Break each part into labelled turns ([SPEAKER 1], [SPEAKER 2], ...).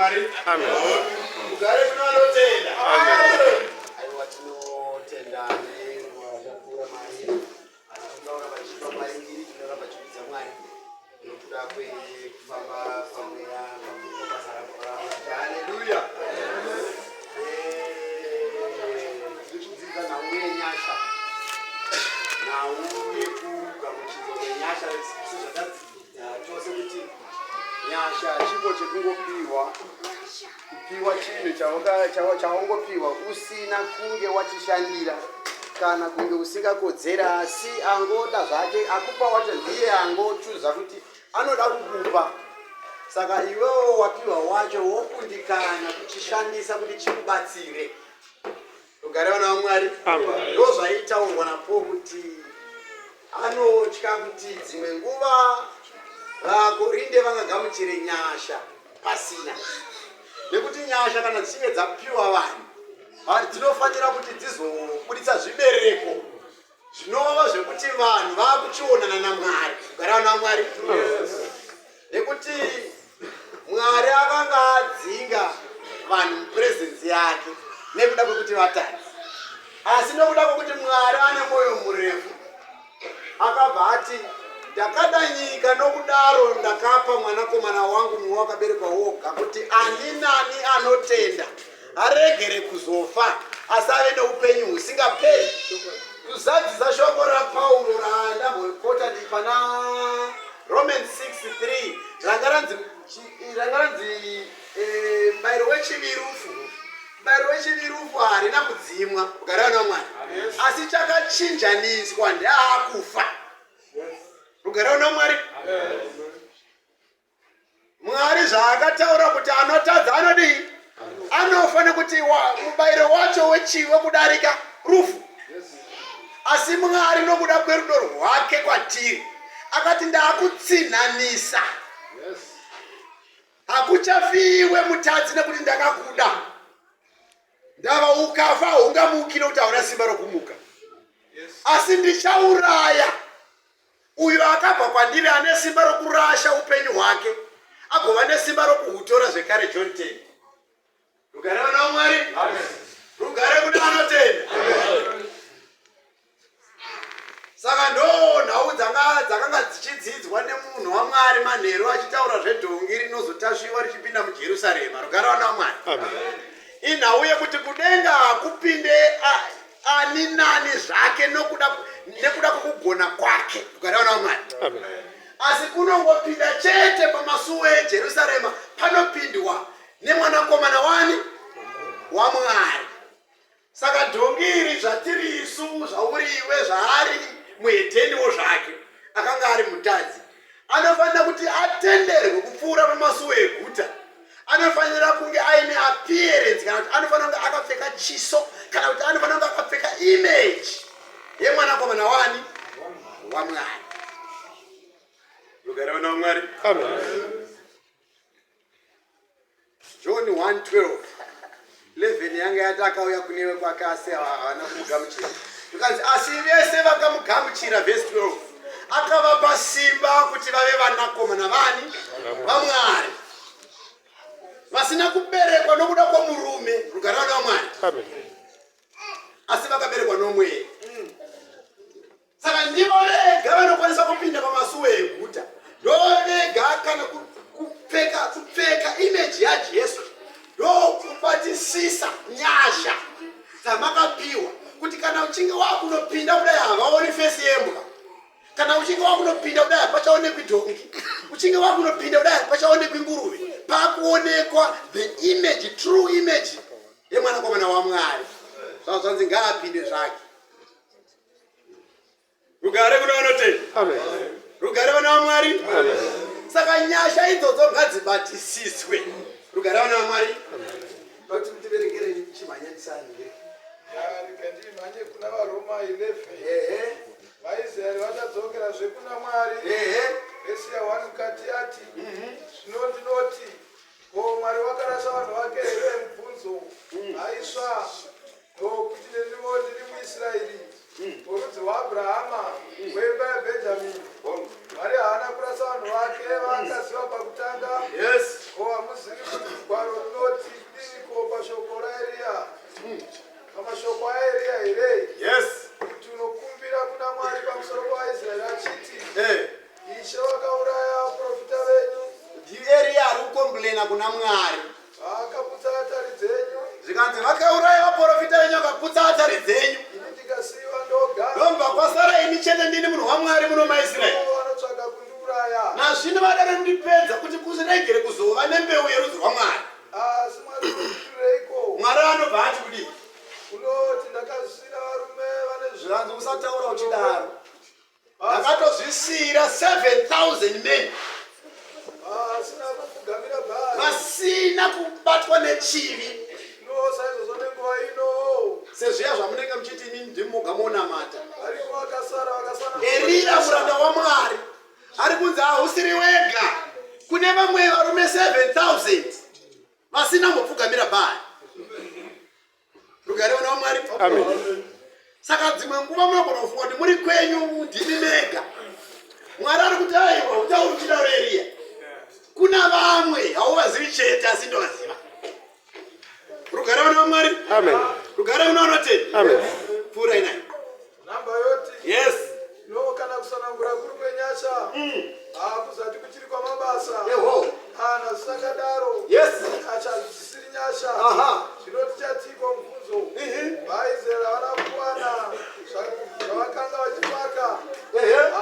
[SPEAKER 1] vaMwari.
[SPEAKER 2] Amen.
[SPEAKER 1] Rugare kune vanotenda.
[SPEAKER 2] Amen.
[SPEAKER 3] Aiwa, tinotenda nenguva yatapfuura Mwari. Asi tinoda tichipa Mwari mbiri, tinoramba tichikudza Mwari nokuda kwekufamba pamweya pabasa ramwari. Haleluya. Tiri kudzidza nhau yenyasha, nhau yekugamuchidzwa kwenyasha, sezvatadzidza tose kuti nyasha chipo chekungopiwa, kupiwa chinhu chawangopiwa usina kunge wachishandira kana kunge usingakodzera, asi angoda zvake akupa wacho ndiye angochuza kuti anoda kukupa. Saka iwewo wapiwa wacho wokundikana kuchishandisa kuti chikubatsire. Rugare vana vaMwari.
[SPEAKER 2] Amen.
[SPEAKER 3] Ndo zvaitaurwa naPaul kuti anotya kuti dzimwe nguva vaKorinde vangagamuchire nyasha pasina, nekuti nyasha kana dzichinge dzapiwa vanhu dzinofanira kuti dzizobuditsa zvibereko zvinova zvekuti vanhu vakuchionana naMwari. Rugare vana vaMwari. Nekuti Mwari akanga adzinga vanhu mupresence yake nekuda kwekuti vatadzi, asi nekuda kwekuti Mwari ane mwoyo murefu, akabva ati, "Ndakada nyika nokudaro ndakapa mwanakomana wangu mumwe wakaberekwa woga, kuti ani nani anotenda aregere kuzofa asi ave neupenyu husingaperi," kuzadzisa shoko raPauro randambokota pana Romans 6:3, ranga ranzi mubayiro wechivi rufu. Mubayiro wechivi rufu harina kudzimwa, rugare vana vaMwari, asi chakachinjaniswa ndeaakufa. Rugare vana vaMwari. Mwari zvaakataura kuti anotadza anodii? Anofa, nekuti mubayiro wacho wechivi wekudarika rufu. Asi Mwari nokuda kwerudo rwake kwatiri akati, "Ndaakutsinhanisa, hakuchafiwe mutadzi, nekuti ndakakuda. Ndava ukafa haungamuki nekuti hauna simba rokumuka, asi ndichauraya uyo akabva kwandiri ane simba rokurasha upenyu hwake agova nesimba rokuhutora zvekare." John 10. Rugare vana vaMwari, rugare kune vanotenda. Saka ndo nhau dzakanga dzichidzidzwa nemunhu waMwari manheru, achitaura zvedhongi rinozotasviwa richipinda muJerusarema. Rugare vana vaMwari. Inhau yekuti kudenga hakupinde ani nani zvake nekuda kwekugona kwake. Rugare vana vaMwari.
[SPEAKER 2] Amen.
[SPEAKER 3] Asi kunongopinda chete pamasuo eJerusarema panopindwa nemwanakomana wani? WaMwari. Saka dhongi iri, zvatiri isu, zvauri iwe, zvaari muhedheniwo zvake akanga ari mutadzi, anofanira kuti atenderwe kupfuura pamasuo eguta, anofanira kunge aine appearance, kana kuti anofanira kunge akapfeka chiso, kana kuti anofanira kunge akapfeka image yemwanakomana wani? WaMwari. Rugare vana vaMwari.
[SPEAKER 2] Amen.
[SPEAKER 3] John 1:12 11 yanga yati akauya kunewe kwake asi haana kumugamuchira. Zvikanzi, asi vese vakamugamuchira, vhesi 12, akavapa simba kuti vave vanakomana vani? VaMwari, vasina kuberekwa nokuda kwomurume. Rugare vana vaMwari.
[SPEAKER 2] Amen.
[SPEAKER 3] Asi vakaberekwa nomweya. Saka ndivo vega vanokwanisa kupinda pamasuo eguta, ndo vega kana kupfeka image yaJesu, ndokubatisisa nyasha dzamakapiwa, kuti kana uchinge wakunopinda kudai havaoni face yembwa, kana uchinge wakunopinda kudai hapachaonekwi dhongi, uchinge wakunopinda kudai hapachaonekwi nguruve, pakuonekwa the image, true image yemwanakomana waMwari. Zvazvanzi ngaapinde zvake. Rugare kuna vanotenda.
[SPEAKER 2] Amen.
[SPEAKER 3] Rugare vana vaMwari.
[SPEAKER 2] Amen.
[SPEAKER 3] Saka nyasha idzodzo ngadzibatisiswe. Rugare vana vaMwari. Kuti tiverengere chimhanyandisani.
[SPEAKER 4] Rega ndimhanye kuna vaRoma 11. VaIsraeri vachadzokerazve kuna Mwari. Vhesi ya1 mukati yati, "Zvino ndinoti, ko Mwari wakarasha vanhu vake here?" Mubvunzo. Haisva! Nokuti neniwo ndiri muIsraeri, worudzi rwaAbhurahama, wemba yaBhenjamini. Mwari haana kurasa vanhu vake vaakaziva pakutanga. Ko hamuzivi kuti gwaro
[SPEAKER 3] pachena kuna Mwari.
[SPEAKER 4] Vakaputsa atari dzenyu.
[SPEAKER 3] Zvikanzi vakauraya vaprofita venyu vakaputsa atari dzenyu.
[SPEAKER 4] Ini ndikasiyiwa ndoga.
[SPEAKER 3] Ndobva kwasara ini chete ndini munhu waMwari muno maIsraeri.
[SPEAKER 4] Vanotsvaka kundiuraya.
[SPEAKER 3] Nazvino vada kundipedza kuti kuregere kuzova nembeu yerudzi rwaMwari.
[SPEAKER 4] Asi Mwari unopindureiko?
[SPEAKER 3] Mwari anobva ati kudii?
[SPEAKER 4] Unoti ndakazvisiyira varume vane
[SPEAKER 3] Zvikanzi usataura uchidaro. Ndakatozvisiyira 7000 men
[SPEAKER 4] vasina kupfugamira Bhaari.
[SPEAKER 3] Vasina kubatwa nechivi.
[SPEAKER 4] No saizvozvo nenguva ino.
[SPEAKER 3] Sezviya zvamunenge muchiti inini ndimi moga monamata.
[SPEAKER 4] Variko vakasara vakasara.
[SPEAKER 3] Eriya muranda waMwari ari kunzi hausiri wega, kune vamwe varume 7000 vasina kumbopfugamira Bhaari. Rugare vana vaMwari.
[SPEAKER 1] Amen.
[SPEAKER 3] Saka dzimwe nguva munogona kufunga kuti muri kwenyu ndimi mega. Mwari ari kuti aiwa, utauri uchidaro Eriya, kuna vamwe hauvazivi chete, asi ndovaziva. Rugare vana vaMwari.
[SPEAKER 1] Amen.
[SPEAKER 3] Rugare kuna vanotenda.
[SPEAKER 1] Amen.
[SPEAKER 3] Pfuurai nayo.
[SPEAKER 4] Namba yoti.
[SPEAKER 3] Yes.
[SPEAKER 4] No kana kusanangura kuri kwenyasha, hakuzati kuchiri kwamabasa.
[SPEAKER 3] Eho.
[SPEAKER 4] Kana zvisakadaro, nyasha dzisiri nyasha. Zvino tichatiko mubvunzo? VaIsraeri havana kuwana zvavakanga vachitsvaka,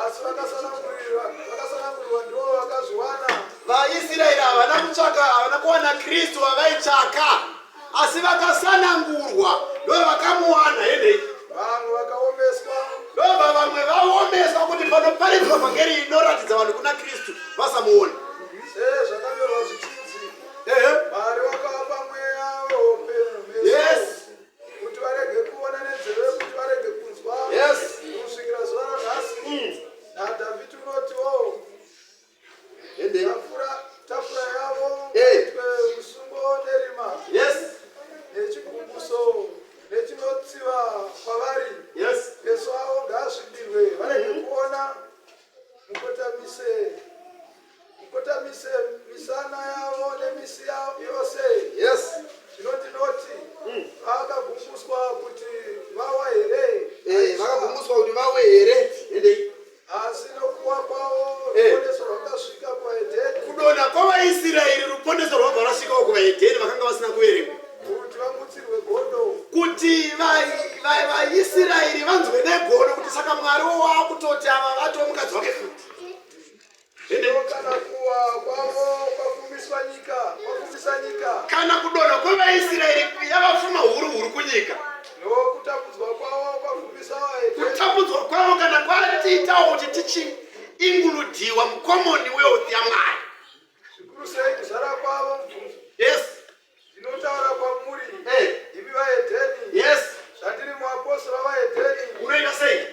[SPEAKER 4] asi vakasanangurirwa ndivo vakazviwana.
[SPEAKER 3] VaIsraeri havana kutsvaka, havana kuwana Kristu vavaitsvaka, asi vakasanangurwa ndo vakamuwana. Hendei.
[SPEAKER 4] Vamwe vakaomeswa.
[SPEAKER 3] Ndobva vamwe vaomeswa kuti panoparidzwa vhangeri inoratidza vanhu kuna Kristu vasamuona.
[SPEAKER 4] Sezvakanyorwa zvichinzi, Mwari wakavapa mweya wehope mumeso, kuti varege kuona nenzeve, kuti varege kunzwa, kusvikira zuva ranhasi. NaDhavhidi unotiwo,
[SPEAKER 3] Hendei.
[SPEAKER 4] Tafura yavo itwe musungo nerima, nechigumbuso nechinotsiva kwavari. Meso avo ngaasvibirwe varege kuona, mukotamise misana yavo nemisi yose. Zvino tinoti, vakagumbuswa kuti vawa here?
[SPEAKER 3] Vakagumbuswa kuti vawe here? Hendei.
[SPEAKER 4] Asi nokuwa kwavo ruponeso rwakasvika kuvaHedheni,
[SPEAKER 3] Kudonha kwavaIsraeri ruponeso rwabva rwasvikawo kuvahedheni vakanga vasina kuverengwa,
[SPEAKER 4] kuti vamutsirwe godo.
[SPEAKER 3] Kuti vaIsraeri vanzwe negodo kuti saka Mwari wakutoti ava vatova mukadzi wake futi.
[SPEAKER 4] Zvino kana kuwa kwavo kwafumiswa nyika, kwafumisa nyika,
[SPEAKER 3] Kana kudonha kwevaIsraeri yavafuma huru huru kunyika,
[SPEAKER 4] nokutambudzwa kwavo kwafumisa vaHedheni,
[SPEAKER 3] kutambudzwa kwavo kana kwatiitawo kuti tichiincludiwa mucommonwealth yaMwari,
[SPEAKER 4] zvikuru sei kuzara kwavo? Mubvunzo. Ndinotaura kwamuri, imi vaHedheni. Zvandiri muapostora vaHedheni,
[SPEAKER 3] Unoita sei?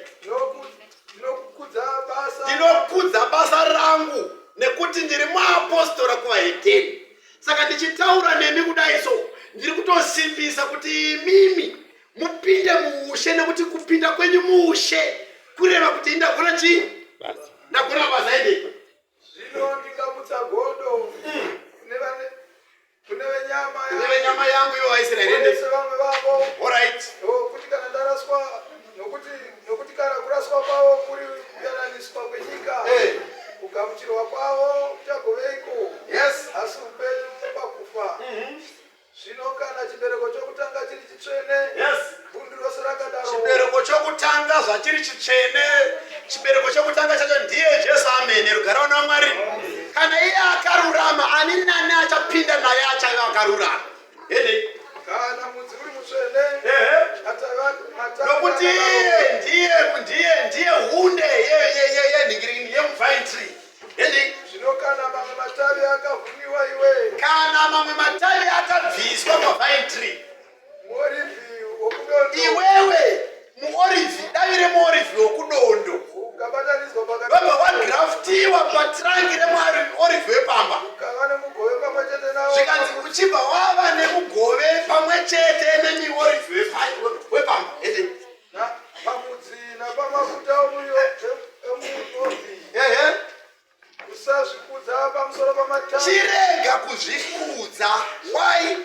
[SPEAKER 4] Ndinokukudza basa.
[SPEAKER 3] Ndinokudza basa rangu nekuti ndiri muapostora kuvahedheni. Saka ndichitaura nemi kudai so, ndiri kutosimbisa kuti imimi mupinde muushe, nekuti kupinda kwenyu muushe kureva kuti ndagona chii?
[SPEAKER 1] Basa.
[SPEAKER 3] Ndagona basa. Ende.
[SPEAKER 4] Zvino ndingamutsa godo kune venyama
[SPEAKER 3] Kune venyama yangu, ivo vaIsraeri. Ende.
[SPEAKER 4] Vose vamwe vavo.
[SPEAKER 3] Alright.
[SPEAKER 4] Nokuti kana ndaraswa, nokuti kana kuraswa kwavo kuri kuyananiswa kwenyika, kugamuchirwa kwavo kuchagoveiko asi upenyu pakufa? Zvino kana chibereko chokutanga chiri chitsvene, bundu rose rakadaro.
[SPEAKER 3] Chibereko chokutanga zvachiri chitsvene, chibereko chokutanga chacho ndiye Jesu amene. Rugare vana vaMwari. Kana iye akarurama, ani nani achapinda naye achave akarurama. Ende.
[SPEAKER 4] Kana mudzi uri mutsvene, matavi
[SPEAKER 3] Nokuti
[SPEAKER 4] akadaro.
[SPEAKER 3] Iye ndiye hunde yenhingirini, yemuvine tree. Ende.
[SPEAKER 4] Zvino kana mamwe matavi akavhuniwa, iwe,
[SPEAKER 3] Kana mamwe matavi akabviswa pavine tree,
[SPEAKER 4] muorivhi wokudondo,
[SPEAKER 3] iwewe muorivhi, davi remuorivhi wokudondo,
[SPEAKER 4] ukabatanidzwa pakati,
[SPEAKER 3] wabva wagraftiwa patrunk remuorivhi wepamba,
[SPEAKER 4] ukava nemugove pamwe chete navo,
[SPEAKER 3] zvikanzi uchibva wava nemugove pamwe chete nemiorivhi wepamba. Ende.
[SPEAKER 4] Pamudzi napamafuta emuorivhi, usazvikudza pamusoro pamatavi.
[SPEAKER 3] Chirega kuzvikudza. Why?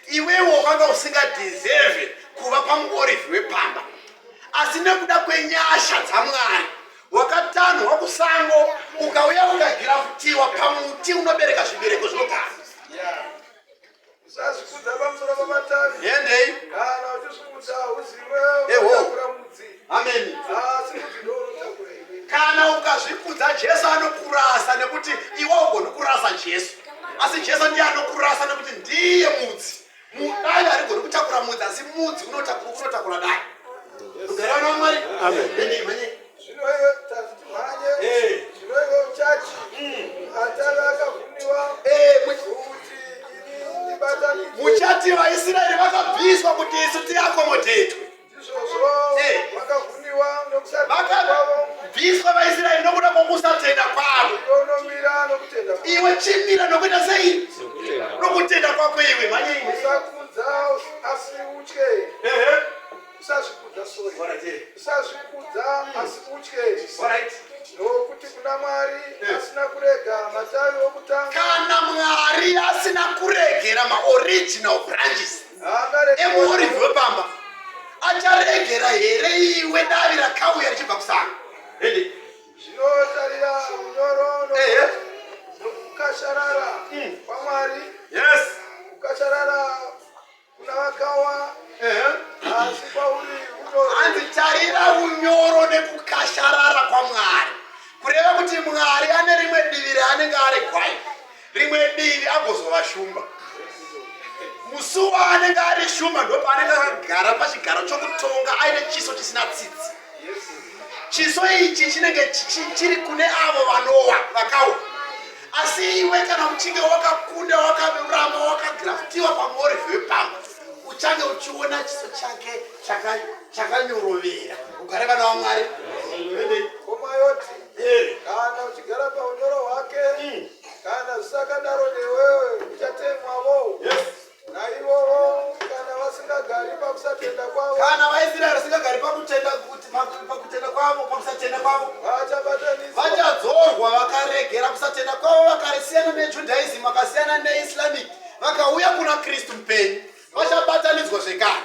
[SPEAKER 3] Iwewe wakanga usingadeserve kuva pamuorivhi wepamba, asi nekuda kwenyasha dzaMwari wakatanhwa kusango, ukauya ukagraftiwa pamuti unobereka zvibereko zvinogara.
[SPEAKER 4] Usazvikudza pamusoro pamatavi.
[SPEAKER 3] Yendei.
[SPEAKER 4] Kana uchizvikudza hauziwe
[SPEAKER 3] Eho.
[SPEAKER 4] unotakura mudzi.
[SPEAKER 3] Ameni.
[SPEAKER 4] Asi mudzi ndiwo unotakura iwe.
[SPEAKER 3] Kana ukazvikudza Jesu anokurasa nekuti iwe ugoni kurasa Jesu. Asi Jesu ndiye anokurasa nekuti ndiye mudzi. Dai harigoni kutakura mudzi asi mudzi unotakura dai. Rugare vana vaMwari.
[SPEAKER 1] Amen.
[SPEAKER 3] Yendei mhanye.
[SPEAKER 4] Zvino iwe tati timhanye.
[SPEAKER 3] Eh.
[SPEAKER 4] Zvino iwe uchati matavi akavhuniwa
[SPEAKER 3] Eh,
[SPEAKER 4] kuti ini ndibatanidzwe.
[SPEAKER 3] Muchati vaIsraeri vakabviswa kuti isu tiakomodhetwe.
[SPEAKER 4] Ndizvozvo
[SPEAKER 3] Eh.
[SPEAKER 4] vakavhuniwa nokusatenda kwavo.
[SPEAKER 3] Vakabviswa vaIsraeri nokuda kwokusatenda kwavo.
[SPEAKER 4] Iwe unomira nokutenda kwako.
[SPEAKER 3] Iwe chimira nokuita sei? Nokutenda kwako iwe mhanye iwe.
[SPEAKER 4] Usakudza asi utye.
[SPEAKER 3] Ehe.
[SPEAKER 4] Usazvikudza sorry.
[SPEAKER 3] Alright. eh.
[SPEAKER 4] Usazvikudza asi utye.
[SPEAKER 3] Alright.
[SPEAKER 4] Nokuti kuna Mwari
[SPEAKER 3] Eh.
[SPEAKER 4] asina kurega matavi okutanga
[SPEAKER 3] Kana Mwari asina kuregera maoriginal branches
[SPEAKER 4] haangaregi
[SPEAKER 3] emuorivhi wepamba, acharegera here iwe davi rakauya richibva kusango? Ende.
[SPEAKER 4] Zvinotarira unyoro
[SPEAKER 3] Ehe.
[SPEAKER 4] nokukasharara kwaMwari.
[SPEAKER 3] Yes.
[SPEAKER 4] Kukasharara kuna vakawa,
[SPEAKER 3] Ehe.
[SPEAKER 4] asi kwauri unyoro.
[SPEAKER 3] Hanzi tarira unyoro nekukasharara kwaMwari, kureva kuti Mwari ane rimwe divi raanenge ari gwai, rimwe divi agozova shumba. Musi waanenge ari shumba ndopaanenge akagara pachigaro chokutonga aine chiso chisina tsitsi. Chiso ichi chinenge chiri kune avo vanowa vakawa. Asi iwe kana uchinge wakakunda, wakaramba wakagraftiwa pamuorivhi wepamba, uchange uchiona chiso chake chakanyorovera. Ugare vana vaMwari.
[SPEAKER 4] Ngoma yoti
[SPEAKER 3] Eh.
[SPEAKER 4] kana uchigara paunyoro hwake, kana zvisakadaro newewe uchatemwavo. Naivovo kana vasingagari pakusatenda kwavo,
[SPEAKER 3] Kana vaIsraeri vasingagari pakutenda kuti pakutenda kwavo, pakusatenda kwavo,
[SPEAKER 4] vachabatanidzwa.
[SPEAKER 3] Vachadzorwa. Vakaregera kusatenda kwavo, vakarisiyana neJudaism, vakasiyana neIslamic, vakauya kuna Kristu mupenyu, vachabatanidzwa zvekare.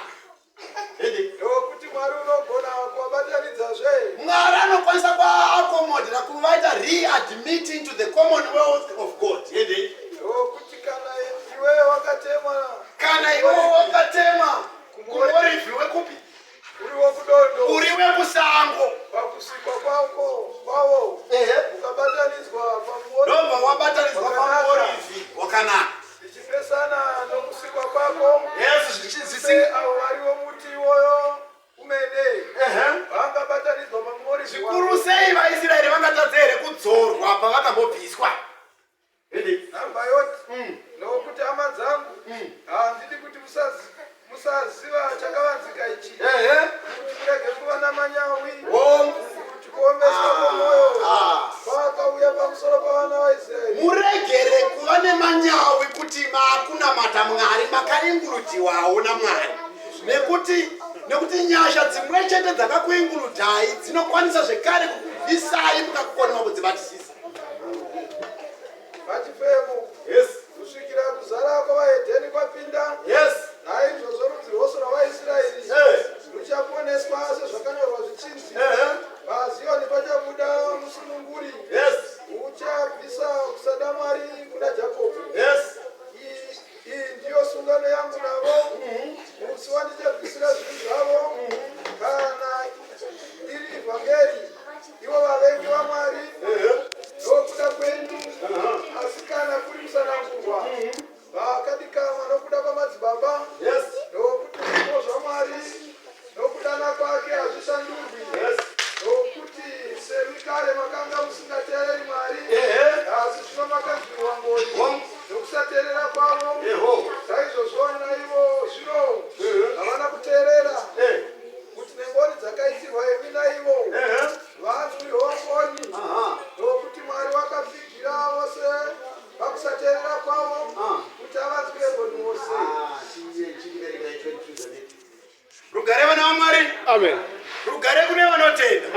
[SPEAKER 4] Nokuti Mwari unogona kuvabatanidzazve.
[SPEAKER 3] Mwari anokwanisa kuakomodhera, kuvaita readmit into the commonwealth of God. Ende.
[SPEAKER 4] Nokuti kana iwe wakatemwa
[SPEAKER 3] Kana iwe wakatemwa kumuorivhi wekupi?
[SPEAKER 4] Uri wokudondo.
[SPEAKER 3] Uri wekusango.
[SPEAKER 4] Pakusikwa kwako kwavo,
[SPEAKER 3] Ehe.
[SPEAKER 4] ukabatanidzwa pamuorivhi
[SPEAKER 3] Ndobva wabatanidzwa pamuorivhi wakanaka,
[SPEAKER 4] zvichipesana nokusikwa kwako,
[SPEAKER 3] yes.
[SPEAKER 4] se avo vari vomuti iwoyo umene vangabatanidzwa pamuorivhi.
[SPEAKER 3] Zvikuru sei vaIsraeri vangatadza here kudzorwa pavakambobviswa?
[SPEAKER 4] Nhamba yoti, nokuti hama dzangu, handidi kuti musaziva chakavanzika ichi, kuti murege kuva namanyawi, kuti kuomeswa kwomwoyo kwakauya pamusoro pavana vaIsraeri.
[SPEAKER 3] Muregere kuva nemanyawi kuti maakunamata Mwari, makainguludiwawo naMwari, nekuti nyasha dzimwe chete dzakakuinguludhai dzinokwanisa zvekare kukubvisai mukakoniwa kudzibatisisa.
[SPEAKER 4] Pachifemo, kusvikira kuzara kwavahedheni kwapinda. Naizvozvo rudzi rwose rwavaIsraeri ruchaponeswa, sezvakanyorwa zvichinzi, "PaZiyoni pachabuda musununguri, uchabvisa kusada Mwari kuna Jakobho." Iyi ndiyo sungano yangu navo musi wandichabvisira zvivi zvavo. Kana iri ivhangeri, ivo vavengi vaMwari nokuda kwenyu, asi kana kuri kusanangurwa, vakadikanwa nokuda kwamadzibaba. Nokuti zvipo zvaMwari nokudana kwake hazvishandurwi. Nokuti semi kare makanga musingateereri Mwari, asi zvino makanzwirwa ngoni nokusateerera kwavo, saizvozvo naivo zvino havana kuteerera, kuti nengoni dzakaitirwa imi naivo vanzwirwa ngoni. Nokuti Mwari wakapfigira vose pakusateerera kwavo, kuti avanzwire ngoni vose.
[SPEAKER 3] Rugare vana vaMwari.
[SPEAKER 1] Amen.
[SPEAKER 3] Rugare kune vanotenda.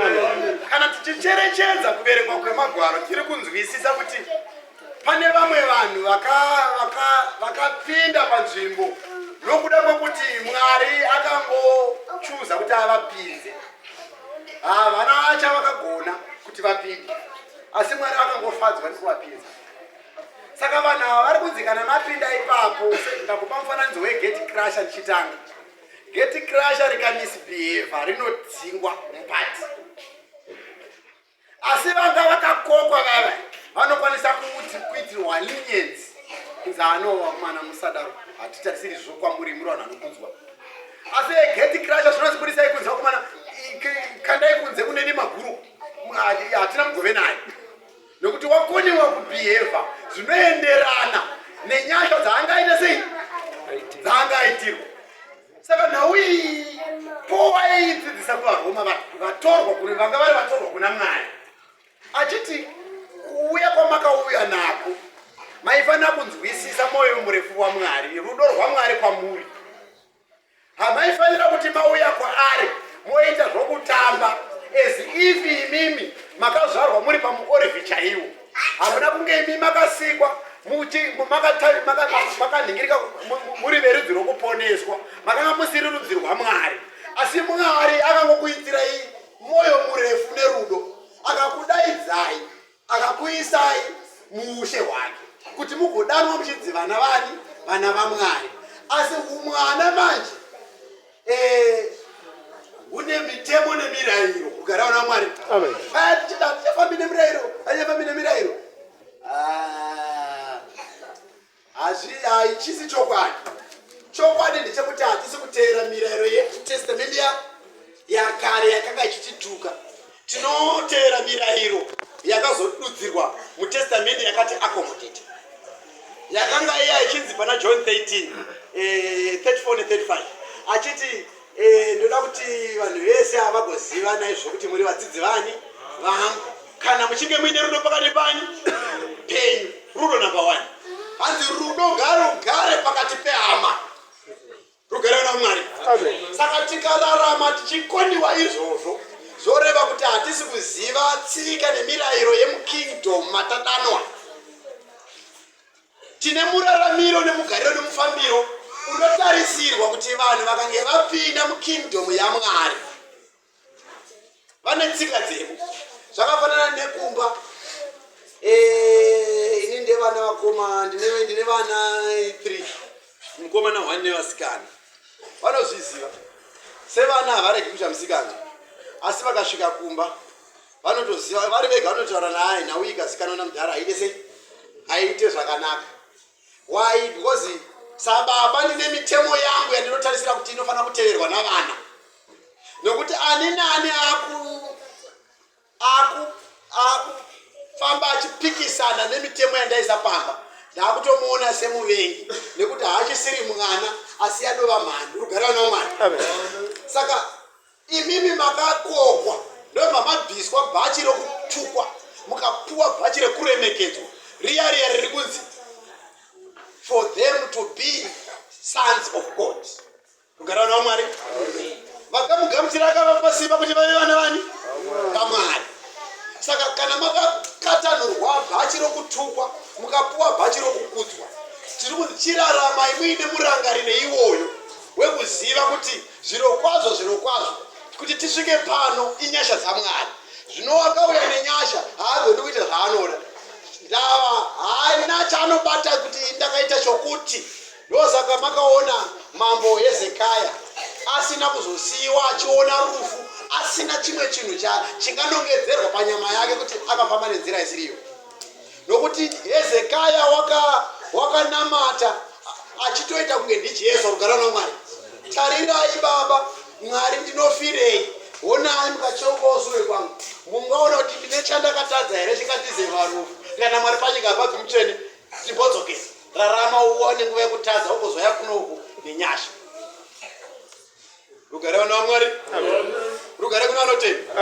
[SPEAKER 3] Kana tichicherechedza kuverengwa kwemagwaro, tiri kunzwisisa kuti pane vamwe vanhu vakapinda panzvimbo nokuda kwekuti Mwari akangochuza kuti avapinze. Havana chavakagona kuti vapinde, asi Mwari akangofadzwa nekuvapinza. Saka vanhu ava vari kunzi kana mapinda ipapo, ndakupa mufananidzo wegate crusher ndichitanga. Gate crusher rikamisbehave rinodzingwa mupati. Asi vanga vakakokwa vava vanokwanisa kuti kuitirwa leniency kunzi ano vakomana musadaro, hatitarisiri zvo kwamuri, muri vanhu vanokudzwa. Asi gate crusher zvinonzi budisai kunze vakomana, kandai kunze kuneni maguru, hatina mugove naye, nekuti wakoniwa kubhihevha zvinoenderana nenyasha dzaangaita sei, dzaangaitirwa. Saka nhau iyi Paul aiidzidzisa kuvaRoma vatorwa, kune vanga vari vatorwa kuna Mwari, achiti kuuya kwamakauya nako maifanira kunzwisisa mwoyo murefu waMwari, rudo rwaMwari kwamuri. Hamaifanira kuti mauya kwaari moita zvokutamba as if imimi makazvarwa muri pamuorivhi chaiwo. Hamuna kunge imi makasikwa makanhingirika muri verudzi rwokuponeswa, makanga musiri rudzi rwaMwari, asi Mwari akangokuitirai mwoyo murefu nerudo, akakudaidzai, akakuisai muushe hwake kuti mugodanwa muchinzi vana vani? Vana vaMwari. Asi umwana manje une mitemo nemirayiro. Kugara vana vaMwari tichafambi nemirayiro, achafambi nemirayiro, haichisi chokwadi. Chokwadi ndechekuti hatisi kuteera mirayiro yetestamendi yakare yakanga ichitituka. Tinoteera mirayiro yakazodudzirwa mutestamendi yakati accommodate, yakanga iya ichinzi pana John 13 34 ne35, achiti ndoda kuti vanhu vese havagoziva naizvo kuti muri vadzidzi vani? Vangu, kana muchinge muine rudo pakati pani penyu. Rudo number one, hanzi rudo ngarugare pakati pehama. Rugare naMwari. Saka tikararama tichikoniwa izvozvo, zvoreva kuti hatisi kuziva tsika nemirayiro yemukingdom matadanwa. Tine muraramiro nemugariro nemufambiro unotarisirwa kuti vanhu vakange vapinda mukingdom yaMwari vane tsika dzemo. Zvakafanana nekumba. Ini ndevana vakoma, ndine vana 3, mukomana 1 nevasikana. Vanozviziva sevana, havaregi kuita musikana, asi vakasvika kumba vanotoziva vari vega, vanotaura naye, nhau ikazikanwa namudhara aite sei, aite zvakanaka. Why? Because sababa ndine mitemo yangu yandinotarisira kuti inofanira kuteverwa navana, nokuti ani naani akufamba achipikisana nemitemo yandaisa pamba, ndaakutomuona semuvengi, nekuti haachisiri mwana asi yadova mhandu. Rugare vana vamwari. Saka imimi makakokwa, ndobva mabviswa bhachi rokutukwa, mukapuwa bhachi rekuremekedzwa, riya riya riri kunzi for them to be sons of God. Rugare vana vamwari. Vakamugamuchira akavapa simba kuti vave vana vani? VaMwari. Saka kana makakatanurwa bhachi rokutukwa, mukapuwa bhachi rokukudzwa, tiri kunzi chiraramai muine murangariro iwoyo wekuziva kuti zviro kwazvo, zviro kwazvo, kuti tisvike pano inyasha dzaMwari. Zvino wakauya nenyasha haagoni kuita zvaanoda, ndava haana chaanobata kuti ndakaita chokuti. Ndosaka makaona mambo Hezekaya asina kuzosiyiwa achiona rufu asina chimwe chinhu chinganongedzerwa panyama yake kuti akafamba nenzira isiriyo, nokuti Hezekaya wakanamata achitoita kunge ndiJesu. Rugara naMwari. Tarirai baba Mwari, ndinofirei? Honai, mukacheukawo sure kwangu mungaona kuti ndine chandakatadza here chingatize rufu? Kana Mwari panyika hapabvi mutsvene, timbodzokesa. Rarama uone nguva yekutadza, ugozoya kunoku nenyasha. Rugare vana vaMwari, rugare kuna vanotenda.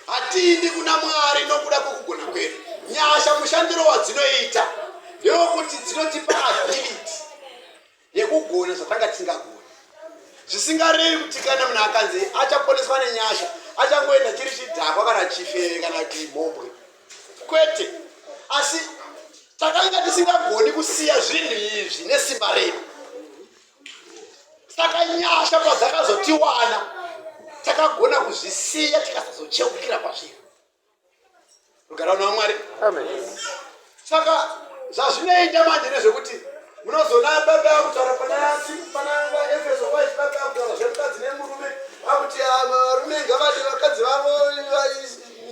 [SPEAKER 3] Hatindi kuna Mwari nokuda kwokugona kwedu. Nyasha mushandiro wadzinoita ndewokuti dzinotipa ability yekugona zvatanga tisingagoni, zvisingarevi kuti kana munhu akanzi achaponeswa nenyasha achangoenda chiri chidhakwa kana chifeve kana kuti mhombwe, kwete. Asi takanga tisingagoni kusiya zvinhu izvi nesimba redu, saka nyasha padzakazotiwana takagona kuzvisiya, tikasazocheukira kwazviri. Rugare vana vaMwari. Amen. Saka zvazvinoita manje nezvekuti munozoona baba akutaura pana pana Efeso 5 baba akutaura zvemukadzi nemurume akuti ah, varume ngavade vakadzi vavo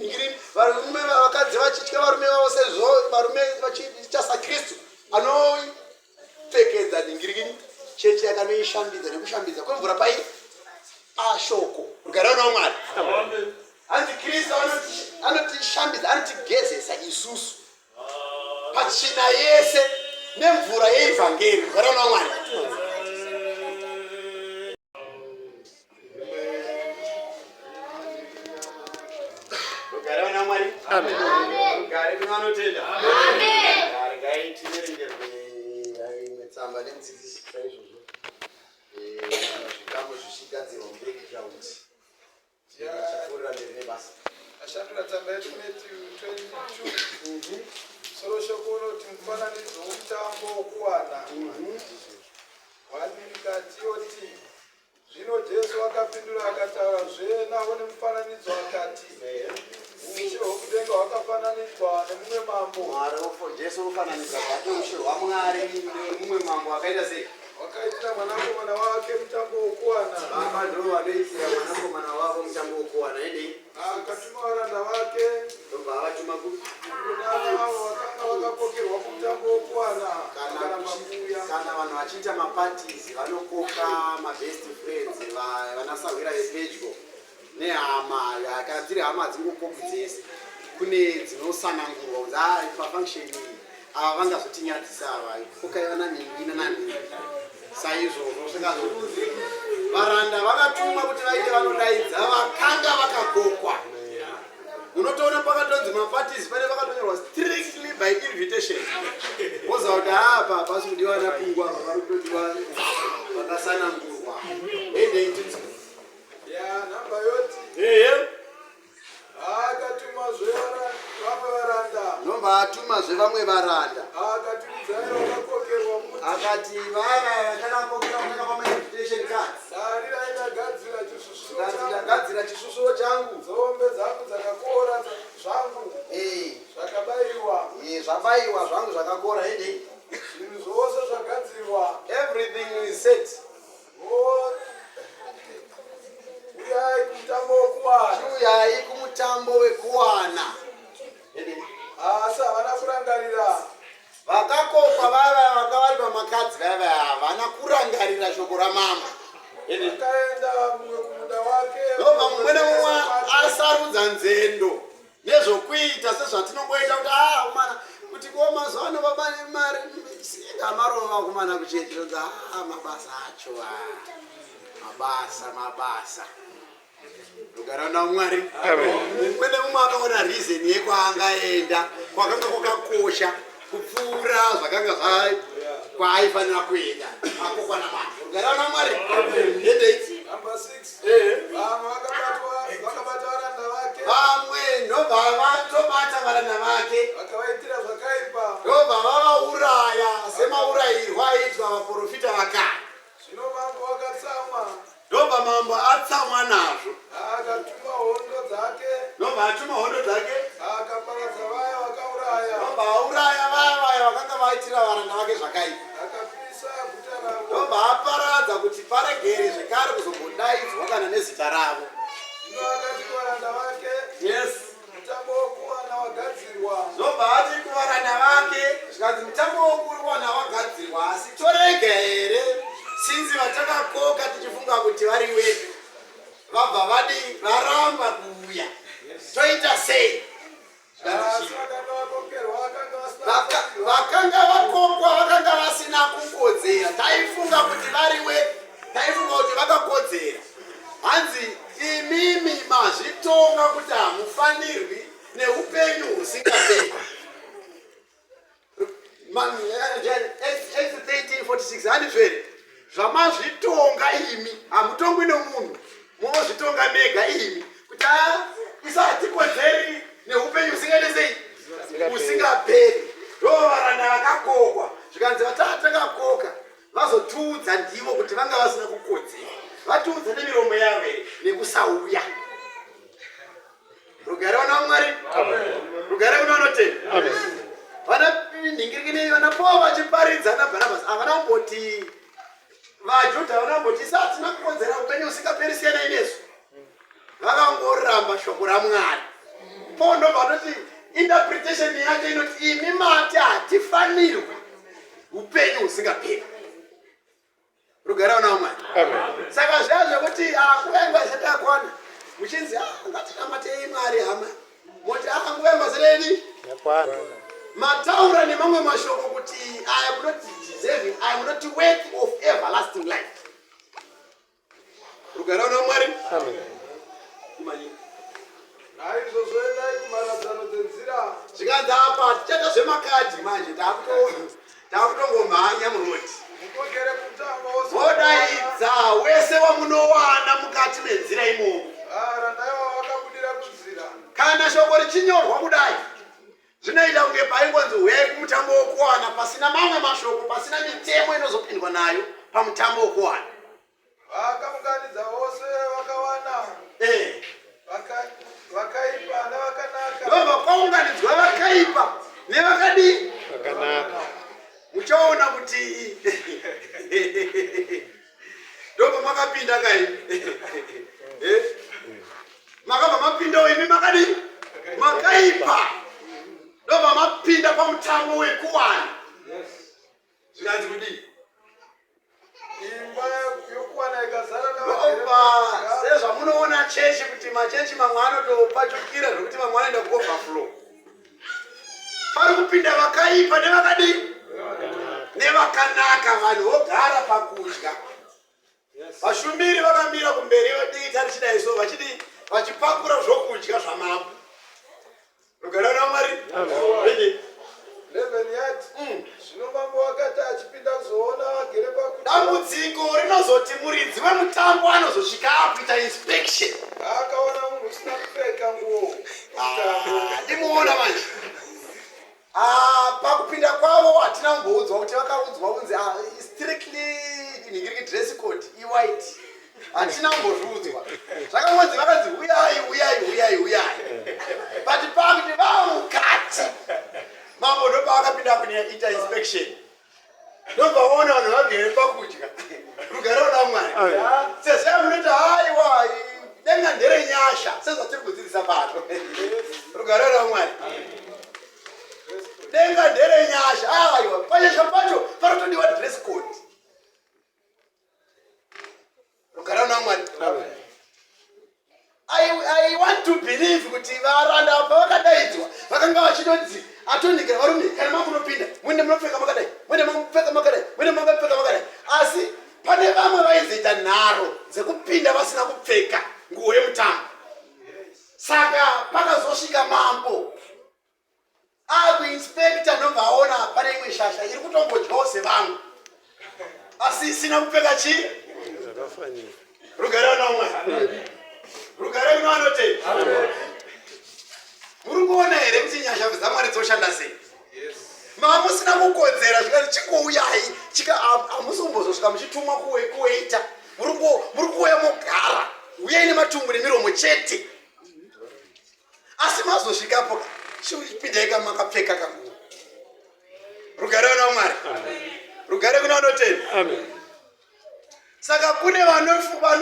[SPEAKER 3] ngiri varume vakadzi vachitya varume vavo sezvo varume vachiita saKristu anopfekedza ningirikini chechi yakanoishambidza nekushambidza kwemvura pai pashoko rugare vana vaMwari. Hanzi Kristu anotishambidza anotigezesa isusu patsvina yese nemvura yeivhangeri. Rugare vana vaMwari. Rugare vana vaMwari. Amen. Rugare kune vanotenda. Amen. Regai tiverengerwe imwe tsamba nemudzidzisi saizvozvo. Zvikamu zvichigadzirwa mubackground. Tichapfuurira mberi nebasa.
[SPEAKER 4] Ashandura tsamba yedu Matthew 22. Musoro shoko unoti mufananidzo womutambo wokuwana. Wanirikati yoti zvino Jesu akapindura akataura zve navo nemufananidzo akati ushe hwokudenga hwakafananidzwa nemumwe mambo.
[SPEAKER 3] Mwari Jesu unofananidza zvake ushe hwaMwari nemumwe mambo akaita sei?
[SPEAKER 4] Wakaitira mwanakomana wake mutambo wokuwana.
[SPEAKER 3] Baba ndivo vanoitira mwanakomana wavo mutambo wokuwana. Endei.
[SPEAKER 4] Akatuma varanda vake.
[SPEAKER 3] Ndobva avatuma ku
[SPEAKER 4] kudana avo vakanga vakakokerwa kumutambo wokuwana.
[SPEAKER 3] Kana kuuya. Kana vanhu vachiita maparties vanokoka mabest friends vanasahwira vepedyo nehama kana dziri hama hadzingokokwi dzese kune dzinosanangurwa kunzi ah, pafunction iyi ava vangazotinyadzisa ava kokai vana nhingi nananhingi saizvozvo zvikazonzi varanda vakatumwa kuti vaite vanodaidza vakanga vakakokwa unotoona pakatonzi maparties pane vakatonyorwa strictly by invitation woziva kuti apa pasi kudiwa napungwa apa pari kutodiwa vakasanangurwa endeitidzo
[SPEAKER 4] Ya nhamba yoti.
[SPEAKER 3] Ehe.
[SPEAKER 4] Akatumazve vamwe varanda.
[SPEAKER 3] Nobva atumazve vamwe varanda.
[SPEAKER 4] Akati udzai vakakokerwa muti.
[SPEAKER 3] Akati vaya vatakakokerwa mutakapa ma invitation cards.
[SPEAKER 4] Tarirai ndagadzira chisvusvuro changu.
[SPEAKER 3] Ndagadzira chisvusvuro changu.
[SPEAKER 4] Nzombe dzangu dzakakora zvangu.
[SPEAKER 3] Eh.
[SPEAKER 4] Zvakabayiwa.
[SPEAKER 3] Eh, zvabayiwa zvangu zvakakora ende.
[SPEAKER 4] Zvinhu zvose zvagadzirwa.
[SPEAKER 3] Everything is set.
[SPEAKER 4] Uyai kumutambo wekuwana.
[SPEAKER 3] Chiuyai kumutambo wekuwana.
[SPEAKER 4] Asi havana kurangarira.
[SPEAKER 3] Vakakokwa vava vanga vari pamakadzi vava havana kurangarira shoko ramambo.
[SPEAKER 4] Vakaenda mumwe kumunda wake.
[SPEAKER 3] Ndobva mumwe nemumwe asarudza nzendo. Nezvokuita sezvatinongoita kuti ah kumana kuti ko mazuva ano baba nemari singamarova kumana kuchechi tonzi ah mabasa acho ah mabasa mabasa rugara naMwari mumwe nemumwe akaona reason yekwaangaenda kwakanga kwakakosha kupfuura zvakanga zva kwaaifanira kuenda akokwana manje rugara naMwari endei
[SPEAKER 4] Number 6. Eh. Vamwe vakabatwa vakabata varanda vake.
[SPEAKER 3] Vamwe ndobva vatobata varanda vake.
[SPEAKER 4] Vakavaitira zvakaipa.
[SPEAKER 3] Ndobva vavauraya semaurayirwo aiitwa vaprofita vakare.
[SPEAKER 4] Zvino mambo akatsamwa.
[SPEAKER 3] Ndobva mambo atsamwa nazvo.
[SPEAKER 4] Akatuma hondo dzake.
[SPEAKER 3] Ndobva atuma hondo dzake.
[SPEAKER 4] Akaparadza vaya vakauraya.
[SPEAKER 3] Ndobva auraya vaya vaya vakanga vaitira varanda vake zvakaipa.
[SPEAKER 4] Akapisa guta ravo.
[SPEAKER 3] Ndobva aparadza kuti paregere zvekare kuzombodaidzwa kana nezita ravo.
[SPEAKER 4] Zvino akati kuvaranda vake.
[SPEAKER 3] Yes.
[SPEAKER 4] Mutambo wokuwana wagadzirwa.
[SPEAKER 3] Zvobva ati kuvaranda vake zvikanzi mutambo wokuwana wagadzirwa asi torega here sinzi vatakakoka tichifunga kuti vari wedu vabva vadi varamba kuuya toita sei? Vakanga vakokwa vakanga vasina kukodzera taifunga kuti variwe taifunga kuti vakakodzera hanzi imimi mazvitonga kuti hamufanirwi neupenyu husingaperi 1346 handizvere zvamazvitonga imi hamutongwi nomunhu munozvitonga mega imi kuti ah, isu hatikodzeri neupenyu usingaite sei usingaperi ndo varanda vakakokwa zvikanzi vataa takakoka vazotiudza ndivo kuti vanga vasina kukodzera vatiudza nemiromo yavo here nekusauya rugare vana vamwari rugare. vanotenda. Vana nhingirikini vana Paul vachiparidza naBharnabhasi havana kumboti vaJudha havana kumboti isu hatina kukodzera upenyu husingaperi siyanai nesu. Vakangoramba shoko raMwari. Paul ndobva atoti interpretation yacho inoti imi mati hatifanirwi upenyu husingaperi. Rugare una Mwari. Saka zviya zvekuti ah, nguva yangu haisati yakwana muchinzi ah, ngatinamatei Mwari hama moti ah, nguva yangu haisati yadii
[SPEAKER 2] Yakwana.
[SPEAKER 3] Mataura nemamwe mashoko kuti I am not deserving, I am not worthy of everlasting life. Rugare una Mwari.
[SPEAKER 2] Amen.
[SPEAKER 3] Kumanyika.
[SPEAKER 4] Naizvozvo endai kumharadzano dzenzira.
[SPEAKER 3] Zvikanzi apa tichaita zvemakadhi manje takutongomhanya murodi.
[SPEAKER 4] Mukokere kumutambo wose.
[SPEAKER 3] Vodaidza wese wamunowana mukati menzira imomo.
[SPEAKER 4] Varanda ivavo vakabudira kunzira.
[SPEAKER 3] Kana shoko richinyorwa kudai zvinoita kunge paingonzi huyai kumutambo wokuwana pasina mamwe mashoko, pasina mitemo inozopindwa nayo pamutambo wokuwana.
[SPEAKER 4] Vakaunganidza vose vakawana vakaipa navakanaka.
[SPEAKER 3] Ndobva kwaunganidzwa vakaipa nevakadii?
[SPEAKER 2] Vakanaka.
[SPEAKER 3] Muchaona kuti ndobva makapinda kai. Makabva mapindawo imi makadii? Makaipa. Ndobva mapinda pamutambo wekuwana. Zvikanzi kudii?
[SPEAKER 4] Imba yokuwana ikazara
[SPEAKER 3] Ndobva sezvamunoona chechi kuti machechi mamwe anotopachukira zvekuti mamwe anoenda kuoverflow. Pari kupinda vakaipa nevakadii? Nevakanaka. Vanhu vogara pakudya. Vashumiri vakamira kumberi dita richidai so vachidii? Vachipakura zvokudya zvamambo. Rugare rwaMwari. Amen.
[SPEAKER 4] 11 yati zvino mambo wakati achipinda kuzoona vagere pakudya,
[SPEAKER 3] Dambudziko rinozoti muridzi wemutambo anozosvika akuita inspection.
[SPEAKER 4] Akaona munhu usina kupfeka nguo mutambo.
[SPEAKER 3] Ndimuona manje. Pakupinda kwavo hatina kumboudzwa kuti vakaudzwa kunzi strictly nhingiriki dress code iwhite. Hatina kumbozviudzwa. Zvakangonzi vakanzi huyai, huyai, huyai, huyai. But pakuti vamukati mambo ndopaakapinda kuita inspection. Ndobva waona vanhu vagere pakudya. Rugare runa Mwari. Sezvo munoti haiwa denga nderenyasha sezvatiri kudzidzisa pano. Rugare runa Mwari. Denga nderenyasha. Aiwa panyasha pacho panotodiwa dress code. Rugare runa Mwari. I want to believe kuti varanda apa vakadaidzwa vakanga vachidonzi atonikira varume kana makunopinda muende munopfeka makadai, muende munopfeka makadai, muende munopfeka makadai. Asi pane vamwe vaizoita nharo dzekupinda vasina kupfeka nguo yemutambo. Saka pakazosvika mambo akuinspector ndobva aona pane imwe shasha iri kutongodyawo sevamwe asi isina kupfeka chii.
[SPEAKER 2] Zvakafanira.
[SPEAKER 3] Rugare una Mwari. Rugare kuno vanotenda. Muri kuona here kuti nyasha dzaMwari dzoshanda sei? Mamusina kukodzera zvikati chikouyai chika hamusi kumbozosvika muchitumwa kuweita. Muri kuuya mogara. Uyai nematumbu nemiromo chete. Asi mazosvikapo chipindai kamakapfeka kanguo. Rugare kuna Mwari. Rugare kuna vanotenda.
[SPEAKER 2] Amen.
[SPEAKER 3] Saka kune vanofunga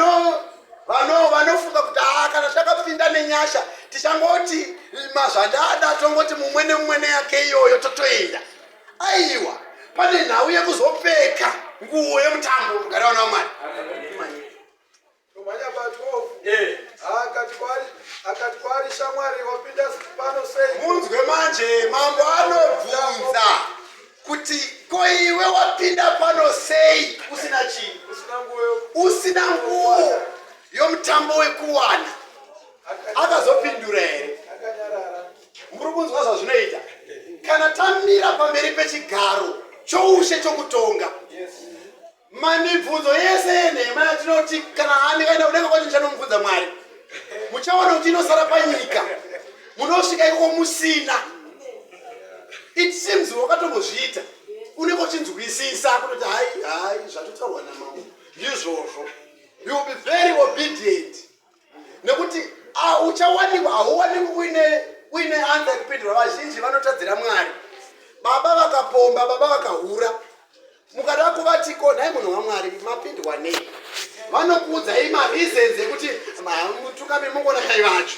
[SPEAKER 3] kuti kana takapinda nenyasha tichangoti mazvandada tongoti mumwe nemumwe neyake iyoyo totoenda. Aiwa, pane nhau yekuzopfeka nguo yemutambo. Rugare kuna Mwari.
[SPEAKER 4] Tomhanya pa 12. Akati kwaari, shamwari, wapinda pano sei?
[SPEAKER 3] Munzwe manje, mambo anobvunza kuti ko iwe wapinda pano sei usina chii?
[SPEAKER 4] Usina nguo.
[SPEAKER 3] Usina nguo yomutambo wekuwana. Akazopindura here?
[SPEAKER 4] Akanyarara.
[SPEAKER 3] Muri kunzwa zvazvinoita kana tamira pamberi pechigaro choushe chokutonga. Mamibvunzo yese yenhema yatinoti kana andikaenda kudenga kwacho ndichanomubvunza Mwari, muchaona kuti inosara panyika. Munosvika ikoko musina. It seems wakatombozviita unenge uchinzwisisa kutoti hai hai zvatotaurwa namambo ndizvozvo. You will be very obedient nekuti uchawanikwa hauwanikwi uine Uine answer yekupindura. Vazhinji vanotadzira Mwari. Baba vakapomba, baba vakahura. Mukada kuvatiko, nhai munhu waMwari, mapindwa nei? Vanokuudzai mareasons ekuti mutungamiri, mungona mai vacho,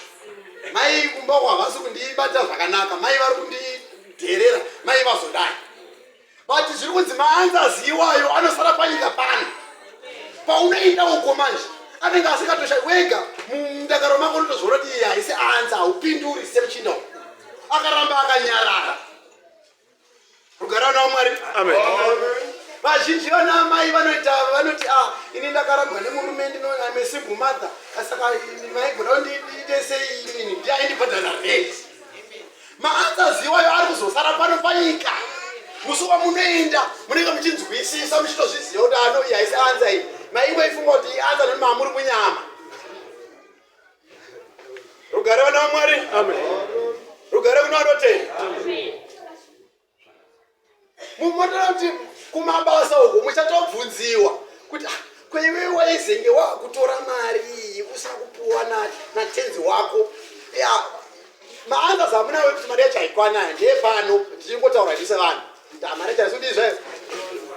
[SPEAKER 3] mai kumba uko havasi kundibata zvakanaka, mai vari kundidherera, mai vazodai. But zviri kunzi maanswers iwayo anosara panyika pano. Paunoenda uko manje anenge asingatosha. Wega mundakaro mako unotozviona kuti iyi haisi answer, haupinduri semuchinda uku. Akaramba akanyarara. Rugare naMwari.
[SPEAKER 2] Amen.
[SPEAKER 3] Vazhinji vana mai vanoita, vanoti, "A, ini ndakarambwa nemurume, ndino I'm a single mother, saka maigona kundiite sei? Inini ndiaindibhadhara rent." Maanswers iwayo ari kuzosara pano panyika. Musi wamunoenda munenge muchinzwisisa, muchitozviziva kuti ano iyi haisi answer iyi. Maingoifunga kuti ianswer nekuti mamuri munyama. Rugare, vana vaMwari.
[SPEAKER 2] Amen.
[SPEAKER 3] Rugare kuna vanotenda. Mumotora kuti kumabasa uko muchatobvunziwa kuti, "Ah, kweiwe waizenge wakutora mari iyi usina kupuwa natenzi wako?" Ya, maanswers amunawo ekuti mari yacho haikwana ndeyepano. Tichingotaura isu sevanhu, mari yacho haisudii zvayo,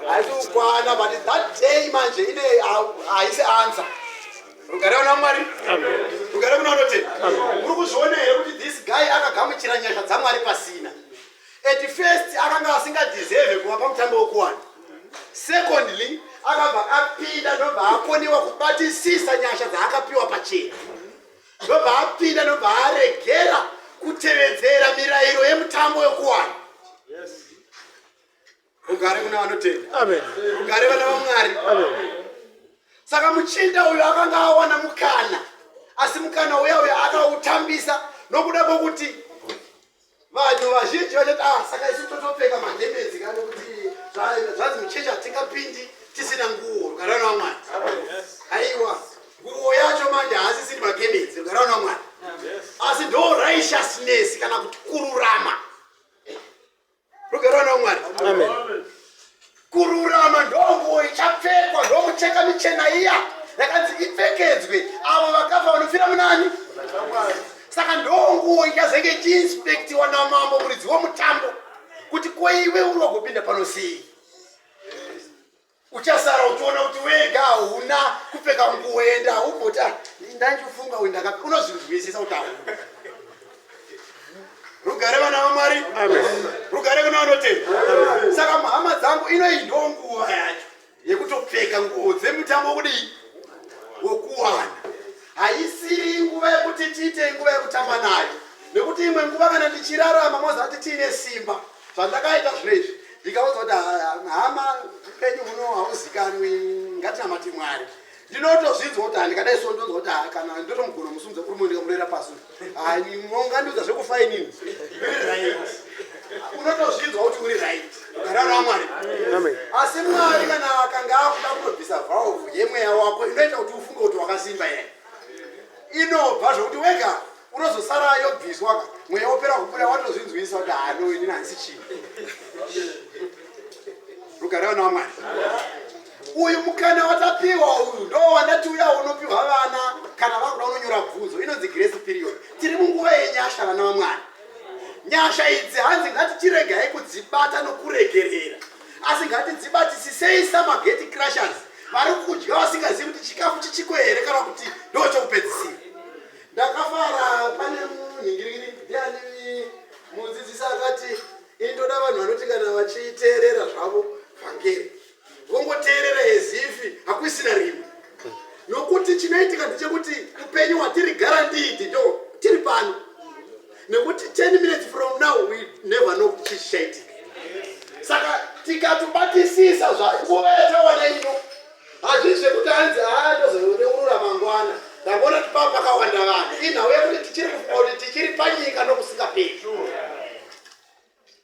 [SPEAKER 3] haisi kukwana. But that day manje ine haisi answer. Rugare, vana Mwari. Rugare kuna vanotenda. Muri kuzviona here kuti this guy akagamuchira nyasha dzaMwari pasina? At first akanga asingadeserve kuva pamutambo wekuwana. Secondly, akabva apinda, ndobva akoniwa kubatisisa nyasha dzaakapiwa pachena, ndobva apinda, ndobva aregera kutevedzera mirayiro yemutambo wekuwana. Rugare kuna vanotenda.
[SPEAKER 2] Amen.
[SPEAKER 3] Rugare, vana vaMwari.
[SPEAKER 2] Amen.
[SPEAKER 3] Saka muchinda uyu akanga awana mukana, asi mukana uya uya akautambisa nokuda kwokuti vanhu vazhinji vachati, "Ah, saka isu totopfeka magemenzi kana kuti zvanzi muchechi hatingapindi tisina nguo." Rugare, vana vaMwari. Aiwa, nguo yacho manje haasisiri magemenzi. Rugare, vana vaMwari. Asi ndo righteousness kana kuti kururama. Rugare, vana vaMwari.
[SPEAKER 2] Amen.
[SPEAKER 3] Kururama ndonguo ichapfekwa, ndomucheka michena iya yakanzi ipfekedzwe avo vakafa vanofira munani. Saka ndonguo ichazenge ichiinspectiwa namambo, muridzi womutambo, kuti koiwe uri wagopinda pano sei? Uchasara uchiona kuti wega hauna kupfeka nguo, enda umboti, "Ah, ndandifunga uyu ndaka." Unozvinzwisisa kuti hauna. Rugare, vana vaMwari.
[SPEAKER 2] Amen.
[SPEAKER 3] Rugare kuna vanotenda. Saka hama dzangu, inoyi ndo nguva yacho yekutopfeka nguo dzemutambo wokudii? Wokuwana. Haisiri nguva yekuti tiite nguva yekutamba nayo, nekuti imwe nguva kana ndichirarama, mozati tiine simba zvandakaita zvino izvi, ndikaudza kuti, "Hama, upenyu huno hauzikanwi, ngatinamati Mwari," ndinotozvinzwa kuti handikadai so, ndonzwa kuti, "Ah, kana ndotomugona musumudza kurume ndikamurera pasi, ungandiudza zvekufa inini?" Uri right, unotozvinzwa kuti uri right. Rugare raMwari.
[SPEAKER 2] Amen.
[SPEAKER 3] Asi Mwari kana akanga akuda kunobvisa valve yemweya wako inoita kuti ufunge kuti wakasimba, yai inobva zvokuti wega unozosara yobviswa ka, mweya wopera kubuda, watozvinzwisa kuti hano inini handisi chii. Rugare, vana vaMwari. Uyu mukana watapiwa uyu ndo wandati uya unopiwa vana kana vakuda unonyora bvunzo, inonzi grace period. Tiri munguva yenyasha, vana vaMwari. Nyasha idzi hanzi ngatichiregai kudzibata nokuregerera, asi ngatidzibatisisei samagate crashers vari kudya vasingazivi kuti chikafu chichiko here kana kuti ndo chokupedzisira. Ndakafara pane munhingirikiri, ndiani, mudzidzisi akati, "Ini ndoda vanhu vanoti kana vachiteerera zvavo vhangeri, vongoteerera as if hakuisina rimwe," nokuti chinoitika ndechekuti upenyu hwatiri guaranteed ndo tiri pano, nekuti 10 minutes from now we never know kuti chii chichaitika. Saka tikatobatisisa zvanguva yatawana ino, hazvisi zvekuti hanzi, "Haa, ndozoreurura mangwana." Ndakuona kuti paa pakawanda vanhu, inhau yekuti tichiri kufunga kuti tichiri panyika nokusingaperi.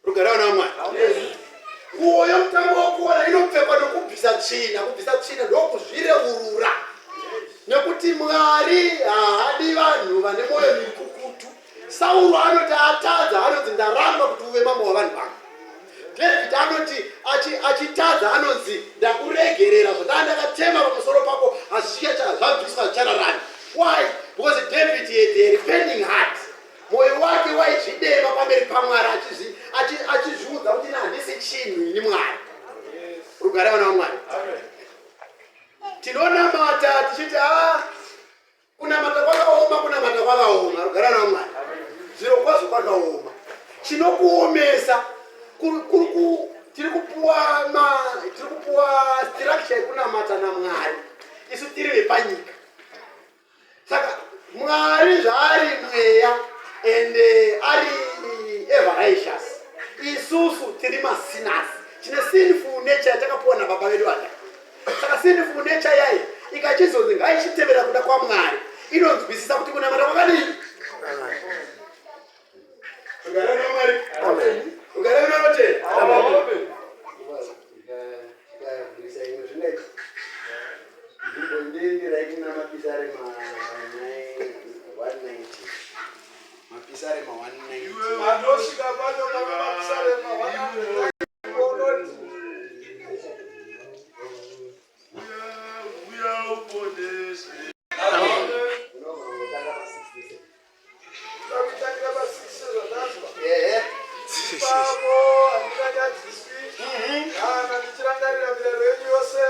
[SPEAKER 3] Rugare, vana vaMwari. Nguo yomutambo wokuona inopfekwa nokubvisa tsvina. Kubvisa tsvina ndokuzvireurura, nekuti Mwari haadi vanhu vane mwoyo mikukutu. Sauro anoti atadza, anonzi, "Ndaramba kuti uve mambo wavanhu vangu." David anoti achitadza, anonzi, "Ndakuregerera, zvandaa ndakatema pamusoro pako hazvichicha, zvabviswa, zvichararami." Why? Because David had a repenting heart. Mwoyo wake waizvidemba. pamberi paMwari achizviudza kuti ini handisi chinhu, ini Mwari. Rugare, vana vaMwari. Tinonamata tichiti a kunamata kwakaoma, kunamata kwakaoma. Rugare, vana vaMwari. Zviro kwazvo kwakaoma. Chinokuomesa tiri kupuwa structure yekunamata naMwari. Isu tiri vepanyika. Saka Mwari zvaari mweya ende ari ever righteous, isusu tiri masinners, tine sinful nature yatakapuwa nababa vedu Adamu. Saka sinful nature yayi ikachizonzi ngaichitevera kuda kwaMwari, inonzwisisa kuti kunamata kwakadii. Rugare naMwari. Rugare kunanotenda. Tikabvisa imwe zvineti nzvimbo inoenderai kuna Mapisarema 190, Mapisarema 190.
[SPEAKER 4] Pandosvika pacho pana Mapisarema 100 unoti:
[SPEAKER 1] Uya uponese.
[SPEAKER 3] Unogona pa 67.
[SPEAKER 4] Takutangira pa 6 sezvandanzwa.
[SPEAKER 3] Ehe.
[SPEAKER 4] Ipapo handinganyadziswi kana ndichirangarira mirayiro yenyu yose.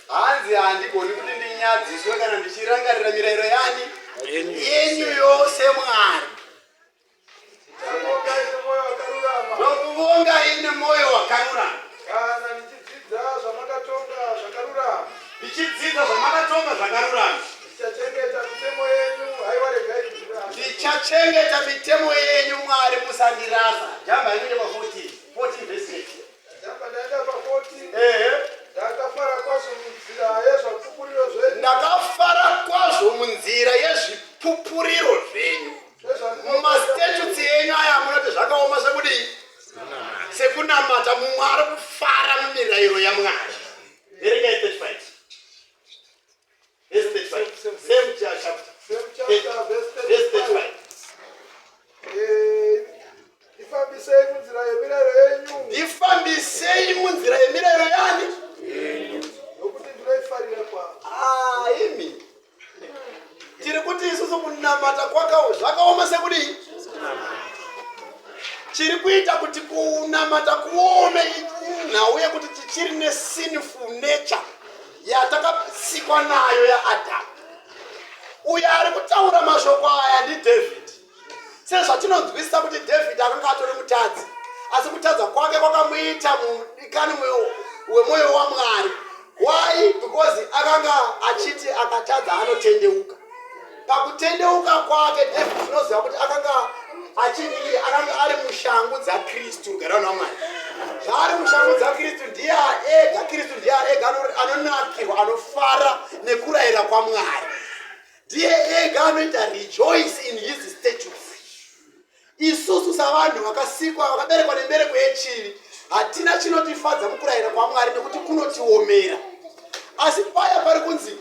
[SPEAKER 3] Hanzi handigoni kuti ndinyadziswe kana ndichirangarira mirayiro yani?
[SPEAKER 2] Yenyu.
[SPEAKER 3] Yenyu yose, Mwari.
[SPEAKER 4] Ndichavongai nemwoyo wakarurama.
[SPEAKER 3] Nokuvongai nemwoyo wakarurama.
[SPEAKER 4] Kana ndichidzidza zvamakatonga zvakarurama.
[SPEAKER 3] Ndichidzidza zvamakatonga zvakarurama.
[SPEAKER 4] Ndichachengeta mitemo yenyu, haiwa regai kundirasa.
[SPEAKER 3] Ndichachengeta mitemo yenyu, Mwari, musandirasa. Jamba inoende pa 14, 14 verse 8.
[SPEAKER 4] Ndabva ndaenda pa 14.
[SPEAKER 3] Ehe.
[SPEAKER 4] Ndakafara kwazvo munzira yezvapupuriro zvenyu.
[SPEAKER 3] Ndakafara kwazvo munzira yezvipupuriro zvenyu. Mumastatutes enyu aya munoti zvakaoma sekudii? Sekunamata. Mumwe ari kufara mumirayiro yaMwari. Verengai 35 verse 35, same chapter.
[SPEAKER 4] Same chapter, verse
[SPEAKER 3] verse
[SPEAKER 4] 35.
[SPEAKER 3] 35.
[SPEAKER 4] Ifambisei munzira yemirayiro yenyu.
[SPEAKER 3] Ndifambisei munzira yemirayiro yani?
[SPEAKER 4] Nokuti ndinoifarira kwazvo.
[SPEAKER 3] Ah, imi tiri kuti isusu kunamata zvakaoma sekudii? Chiri kuita kuti kunamata kuome nhau yekuti tichiri nesinful nature yatakasikwa nayo yaAdhamu. Uyo ari kutaura mashoko aya ndiDavid. Sezvatinonzwisisa kuti David akanga atori mutadzi, asi kutadza kwake kwakamuita mudikani wemwoyo waMwari. Why? Because akanga achiti akatadza anotendeuka. Pakutendeuka kwake David, tinoziva kuti akanga achidii? Akanga ari mushangu dzaKristu. Rugare naMwari. Zvaari mushangu dzaKristu, ndiye ega, Kristu ndiye ega anonakirwa, anofara nekurayira kwaMwari. Ndiye ega anoita rejoice in his statutes. Isusu savanhu vakasikwa, vakaberekwa nembereko yechivi, hatina chinotifadza mukurayira kwaMwari nekuti kunotiomera. Asi paya pari kunzi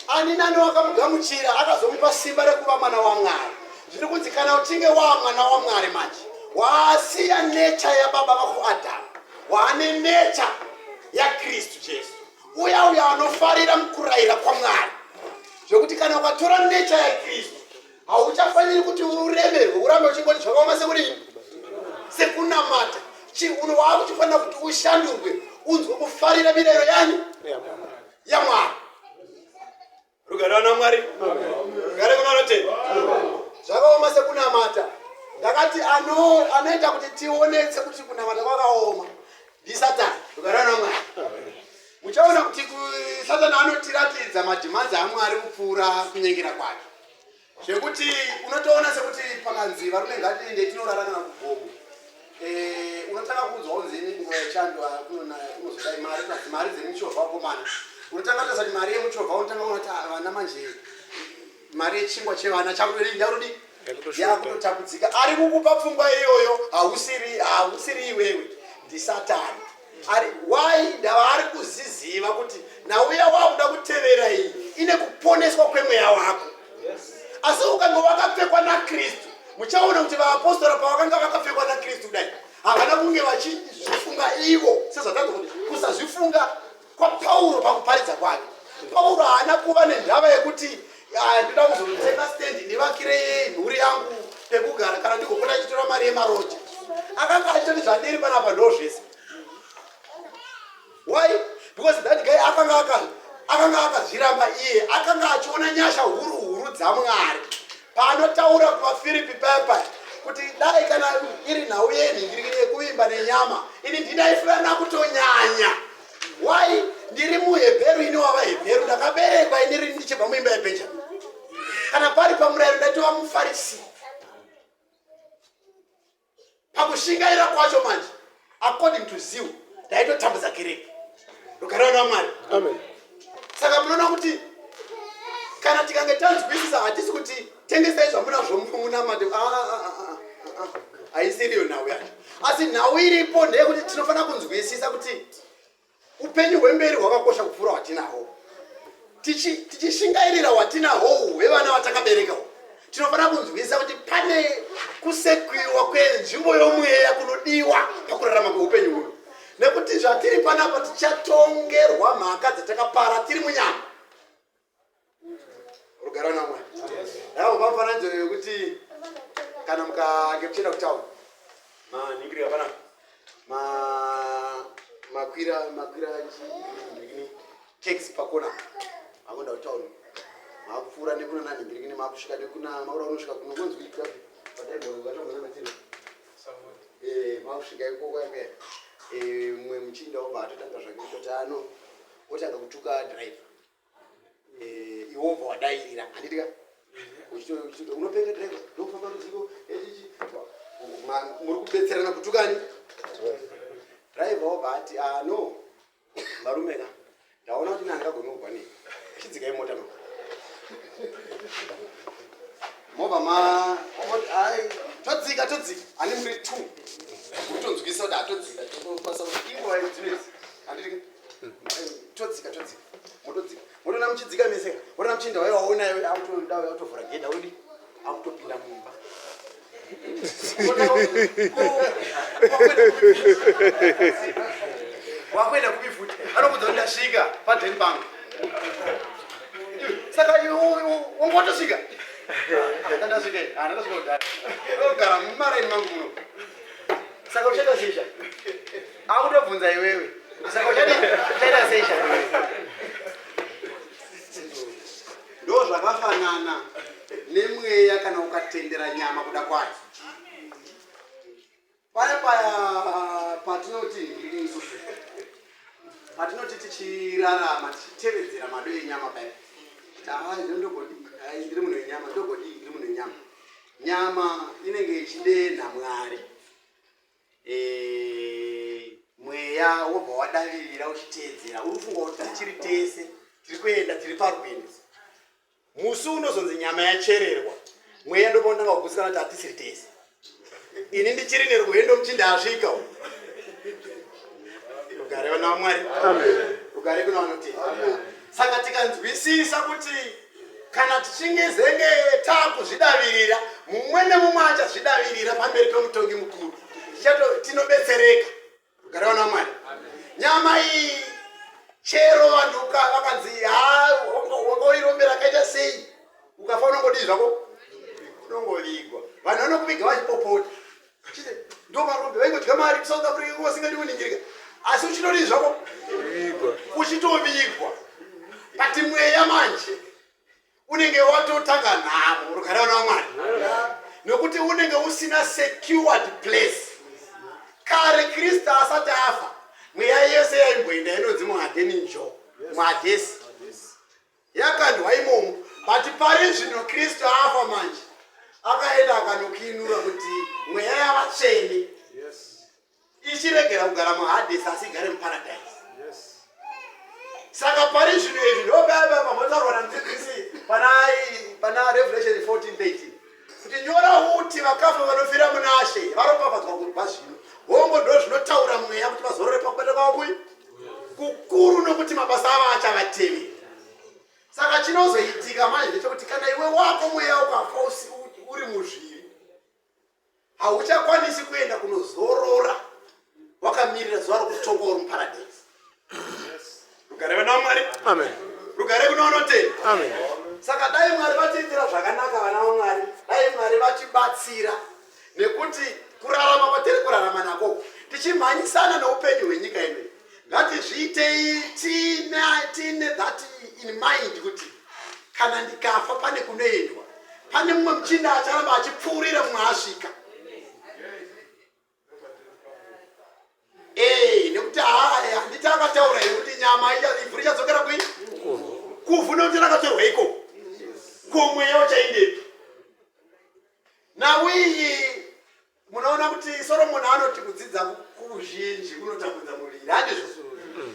[SPEAKER 3] ani nani wakamugamuchira akazomupa simba rekuva mwana waMwari. Zviri kunzi kana uchinge waa mwana waMwari manje, waasiya nature yababa vako Adhamu, waane nature yaKristu Jesu, uya uya anofarira mukurayira kwaMwari, zvekuti kana ukatora nature yaKristu hauchafaniri kuti uremerwe, urambe uchingoti zvakaoma sekudii? Sekunamata. Waakuchifanira kuti ushandurwe, unzwe kufarira mirayiro yani? YaMwari. Rugare naMwari. Rugare kuna vanotenda. Zvakaoma sekunamata. Ndakati anoita kuti tione sekuti kunamata kwakaoma ndisatani. Rugare naMwari. Muchaona kuti Satani anotiratidza mademands aMwari kupfuura kunyengera kwake, zvekuti unotoona sekuti pakanzi varume ngatiende tinorara kana kugomo, unotanga kuudzwa kunzi ini nguva yechando kunonaya, kunozodai mari, plus mari dzemichovha komana. Unotanga kutarisa kuti mari yemuchovha, unotanga kuona kuti ah, vana manje, mari yechingwa chevana chakudii, yakudii.
[SPEAKER 2] Yakutoshota.
[SPEAKER 3] Yakutotakudzika. Ari kukupa pfungwa iyoyo hausiri iwewe, ndisatani. Ari why? Ndava ari kuziziva kuti nauya wakuda kutevera iyi ine kuponeswa kwemweya wako. Asi ukanga wakapfekwa naKristu, muchaona kuti vaapostora pavakanga vakapfekwa naKristu kudai, havana kunge vachizvifunga ivo. Sezvatanzwa kuti kusazvifunga kwaPauro pakuparidza kwake, Pauro haana kuva nendava yekuti, "Ah, ndoda kuzotenga stendi ndivakire mhuri yangu pekugara," kana ndiko mari yemaroja. Akanga achitoti zvandiri panapa ndo zvese. Why? Because that guy akanga aka akanga akazviramba iye, akanga achiona nyasha huru huru dzaMwari. Paanotaura kuvaFiripi paya paya kuti dai kana iri nhau yenhingirikiri yekuvimba nenyama, ini ndinaifanira kutonyanya. Why? Ndiri muHebheru, ini wavaHebheru, ndakaberekwa ini rini ndichibva muimba yaBenjamin. Kana pari pamurayiro ndaitova muFarisi. Pakushingaira kwacho manje, according to zeal, ndaitotambudza kereke. Rugare rwaMwari.
[SPEAKER 2] Amen.
[SPEAKER 3] Saka munoona kuti kana tikange tanzwisisa, hatisi kuti tengesai zvamunazvo munamate. Haisiriyo nhau yacho, asi nhau iripo ndeyekuti tinofanira kunzwisisa kuti upenyu hwemberi hwakakosha kupfuura hwatinahwo. Tichishingairira hwatinahwo hwevana vatakabereka, tinofanira kunzwisisa kuti pane kusekwiwa kwenzvimbo yomweya kunodiwa pakurarama kweupenyu huno, nekuti zvatiri panapa tichatongerwa mhaka dzatakapara tiri munyama. Rugare namwari. Ndakambova mufananidzo yekuti kana mukange muchienda kutauni, manhingirika panapa, makwira chinhingirikini taxi pakona, makuenda kutauni, makupfuura nekuna nanhingirikini, makusvika nekuna makuda kunosvika kunokonzwi pataimbovatambona makusvika ikoko yake, mumwe muchinda wobva atotanga zvake kutoti ano otanga kutuka driver. Iwe wobva wadairira, handitika unopenga driver, ndokufamba rudziko echichi muri kubetserana kutukani. Driver wobva ati, "Ah, no varume ka, ndaona kuti nandingagoni kugwa nei, chidzikai mota ma mobva ma ai todzika todzika." Ani muri two kutonzwisa kuti hatodzika, tokwanisa kuti inguva dzinodzi, handiti todzika todzika, motodzika, motoona muchidzika mese, motoona muchienda. Wai waona iwe akutoda akutovhura gedha udi akutopinda mumba. Wakuenda kupi futi? Anokudza kuti ndasvika padheni pangu. Saka wongotosvika, ndasvika, ndasvika kudhara, ndogara mumaraini mangu muno. Saka uchaita seisha? Akutobvunza iwewe, saka uchaita seisha? Ndo zvakafanana nemweya, kana ukatendera nyama kuda kwayo. Paya paya patinoti isusu patinoti tichirarama tichitevedzera mado enyama, paya kuti ndogodi, ndiri munhu wenyama, ndogodi, ndiri munhu wenyama. Nyama inenge ichidenha Mwari, mweya wobva wadavirira uchiteedzera, uri kufunga kuti tichiri tese, tiri kuenda, tiri parwendo. Musi unozonzi nyama yachererwa, mweya ndopaunotanga kugutsikana kuti hatisiri tese, ini ndichiri nerwendo, muchinda asvika. Rugare vana vaMwari, rugare kuna vanotenda. Saka tikanzwisisa kuti kana tichinge zenge taakuzvidavirira, mumwe nemumwe achazvidavirira pamberi pemutongi mukuru, tinobetsereka. Rugare vana vaMwari. Nyama iyi, chero vanhu vakanzi ha wakaoirombera akaita sei, ukafa unongodii zvako? Unongovigwa. Vanhu vanokuviga vachipopota, chite ndo varombe vaingodya mari kuSouth Africa vasingadi kuningirika, asi uchitodii zvako? Uchitovigwa. But mweya manje unenge watotanga nhamo. Rugare vana vaMwari, nokuti unenge usina secured place. Kare Kristu asati afa, mweya yese yaimboenda inonzi muhadheni, njo muHadhesi, yakandwa imomo. But pari zvino Kristu afa manje, akaenda akanokinura kuti mweya yavatsvene ichiregera kugara muHadhesi, asi igare muparadhaisi. Saka pari zvino izvi ndopaya pambotaurwa namudzidzisi pana Revelation 14:13 kuti, "Nyora uti vakafa vanofira munaShe varopafadzwa kubva zvino." Hongo, ndo zvinotaura mweya kuti vazorore pakubata kwavo kui kukuru, nokuti mabasa avo achavatevera. Saka chinozoitika manje ndechekuti kana iwe wako mweya ukafa uri muzvivi, hauchakwanisi kuenda kunozorora wakamirira zuva rokutongwa uri muparadhaisi. Rugare vana vaMwari.
[SPEAKER 2] Amen.
[SPEAKER 3] Rugare kuna vanotenda.
[SPEAKER 2] Amen.
[SPEAKER 3] Saka dai Mwari vatiitira zvakanaka, vana vaMwari, dai Mwari vatibatsira. Nekuti kurarama kwatiri kurarama nako tichimhanyisana neupenyu hwenyika ino, ngatizviitei tiine that in mind kuti kana ndikafa pane kunoendwa, pane mumwe muchinda acharamba achipfuurira mumwe asvika. Eh, nekuti haya handiti akataura here kuti nyama ivhu richadzokera kui kuvhu, nekuti rakatorwa ikoko, ko mweya uchaendepi? Nhau iyi munoona kuti Soromoni anoti kudzidza kuzhinji kunotambudza muviri, handizvo?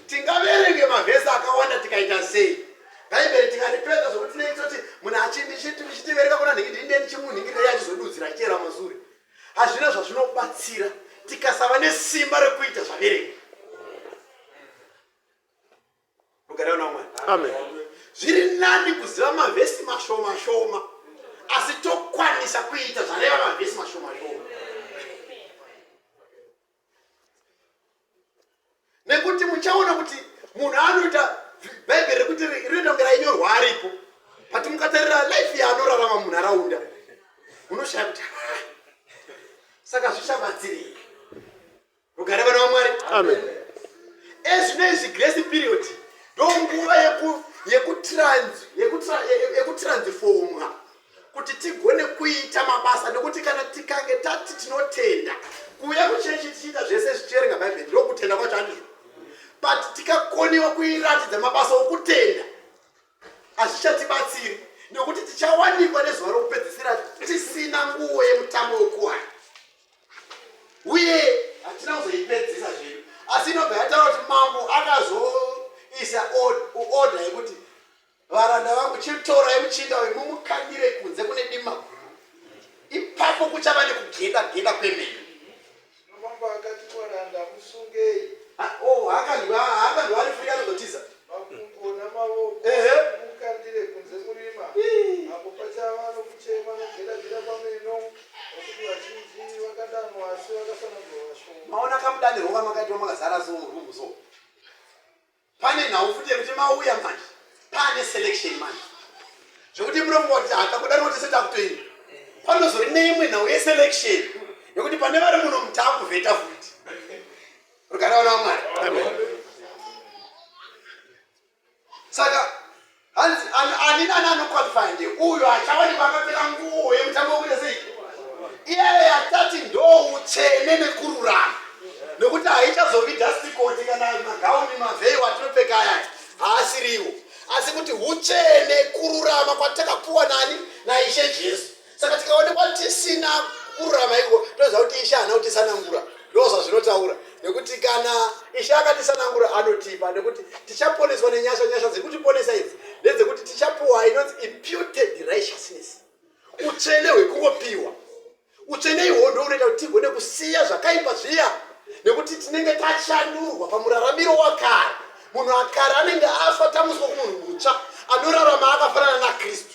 [SPEAKER 3] Tingaverenge mavhesi akawanda tikaita sei Bhaibheri tikaripedza zvokuti neitoti munhu achitivereka kuna nhingi ndinde ndichimunhingirira iye achizodudzira achichera masure, hazvina zvazvinobatsira tikasava nesimba rekuita zvaverenga. Rugare vana vaMwari.
[SPEAKER 2] Amen.
[SPEAKER 3] Zviri nani kuziva mavhesi mashoma shoma asi tokwanisa kuita zvareva mavhesi mashoma shoma, nekuti muchaona kuti munhu anoita Bhaibheri rekuti rinoita kunge rainyorwa aripo, but mukatarira life yaanorarama munharaunda munoshaya kuti, "Ah, saka zvichabatsirei?" Rugare vana vaMwari.
[SPEAKER 2] Amen.
[SPEAKER 3] Ezvino izvi grace period ndonguva yekutransformwa kuti tigone kuita mabasa, nekuti kana tikange tati tinotenda, kuuya kuchechi tichiita zvese zvichiverenga Bhaibheri, ndokutenda kwacho, handizvo? But tikakoniwa kuiratidza mabasa okutenda, hazvichatibatsiri, nekuti tichawanikwa nezuva rokupedzisira tisina nguo yemutambo wekuwana uye hatina kuzoipedzisa zvedu. Asi inobva yataura kuti mambo akazoisa order yekuti, "Varanda vangu, chitorai muchinda uyu mumukandire kunze kune dima guru. Ipapo kuchava nekugeda geda kwemene."
[SPEAKER 4] Mambo akati kuvaranda, "Musungei
[SPEAKER 3] Oh, hakandwa ari free, anozotiza.
[SPEAKER 4] makumbo namavoko, mukandire kunze murima. Apo pachava nokuchema nokugeda-geda kwameno, nokuti vazhinji vakadanwa asi vakasanangurwa vashoma."
[SPEAKER 3] Maona kamudanirwo kamakaitwa makazara so muroom so, pane nhau futi yekuti mauya manje pane selection manje, zvekuti munofunga kuti hakakudanwa tese takutoini. Panozori neimwe nhau yeselection yekuti pane vari muno mutakuvheta futi. Rugare vana vaMwari.
[SPEAKER 2] Amen.
[SPEAKER 3] Saka hanzi ani nani anoqualify nde uyo achawanikwa akapfeka nguo yemutambo wekuita sei, iyeyo yatati ndo utsvene nekururama, nekuti haichazovi dustcoat kana magauni mavheyo atinopfeka ayaya, haasiriwo, asi kuti utsvene, kururama kwatakapuwa nani? NaIshe Jesu. Saka tikaonekwa tisina kururama iko, toziva kuti Ishe haana kutisanangura. Ndo zvazvinotaura, nekuti kana Ishe akatisanangura anotipa, nekuti tichaponeswa nenyasha. Nyasha dziri kutiponesa idzi ndedzekuti tichapuwa inonzi imputed righteousness, utsvene hwekungopiwa. Utsvene ihwo ndo unoita kuti tigone kusiya zvakaipa zviya, nekuti tinenge tashandurwa pamuraramiro wakare. Munhu akare anenge afa, tamuswa kumunhu mutsva anorarama akafanana naKristu.